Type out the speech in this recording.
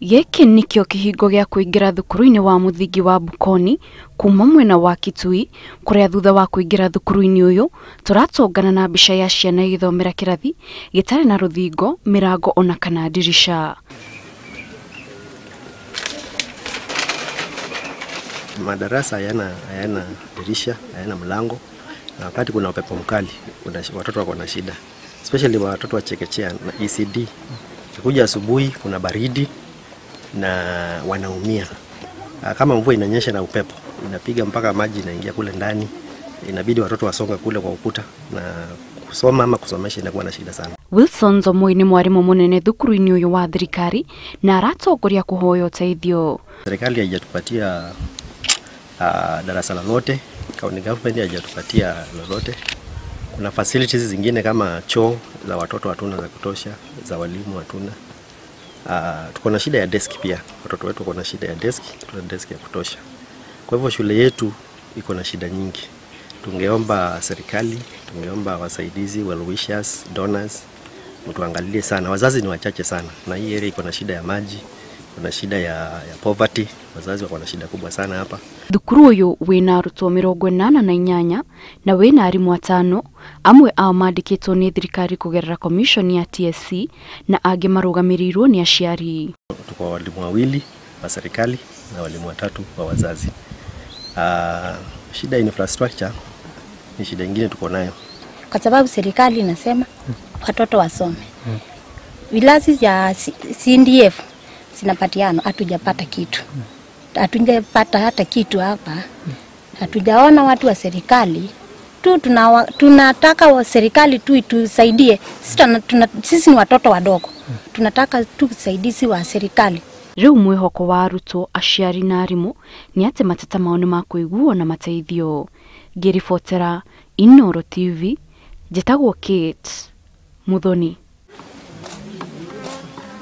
Gĩkĩ nĩkĩo kĩhingo gĩa kũingĩra thukuru-inĩ wa mũthingi wa Bukoni kuma mwena wa Kitui, kũrĩa thutha wa kũingĩra thukuru-inĩ ũyũ tũratũngana na mbica ya ciana igĩthomera kĩrathi gĩtarĩ na rũthingo, mĩrango ona kana ndirisha. Madarasa hayana dirisha, hayana mlango, na wakati kuna upepo mkali watoto wako na shida, especially watoto wa chekechea na ECD. Kuja asubuhi kuna baridi na wanaumia. Kama mvua inanyesha na upepo inapiga mpaka maji inaingia kule ndani, inabidi watoto wasonga kule kwa ukuta, na kusoma ama kusomesha inakuwa na shida sana. Wilson Zomoi ni mwarimu munene thukuru-inĩ ũyũ wa thirikari na aratongoria kuhoya ũteithio. Serikali haijatupatia darasa lolote, county government haijatupatia lolote. Kuna facilities zingine kama choo za watoto hatuna za kutosha, za walimu hatuna. Tuko na shida ya desk pia. Watoto wetu wako na shida ya desk, tuna desk ya kutosha. Kwa hivyo shule yetu iko na shida nyingi. Tungeomba serikali, tungeomba wasaidizi, well wishers, donors, mtuangalie sana. Wazazi ni wachache sana, na hii area iko na shida ya maji, kuna shida ya poverty, wazazi wako na shida kubwa sana hapa. Thukuru uyu wina arutwo 88 na wina arimu 5, amwe ao mandikitwo ni thirikari kugerera commission ya TSC na angi marugamirirwo ni aciari. Tuko walimu 2 wa serikali na walimu 3 wa wazazi. Shida infrastructure ni shida nyingine tuko nayo, kwa sababu serikali inasema watoto wasome. Vilazi ya CDF sinapatiano, hatujapata kitu. Hatujapata hata kitu hapa. Hatujaona watu wa serikali tu, tunataka wa serikali tu itusaidie. Sisi ni watoto wadogo. Tunataka tu usaidizi wa serikali. Riu mwihoko wa arutwo, aciari na arimu ni ati mateta mao ni makuiguo na mateithio. Ngĩribotera Inooro TV, njĩtagwo Kate Muthoni.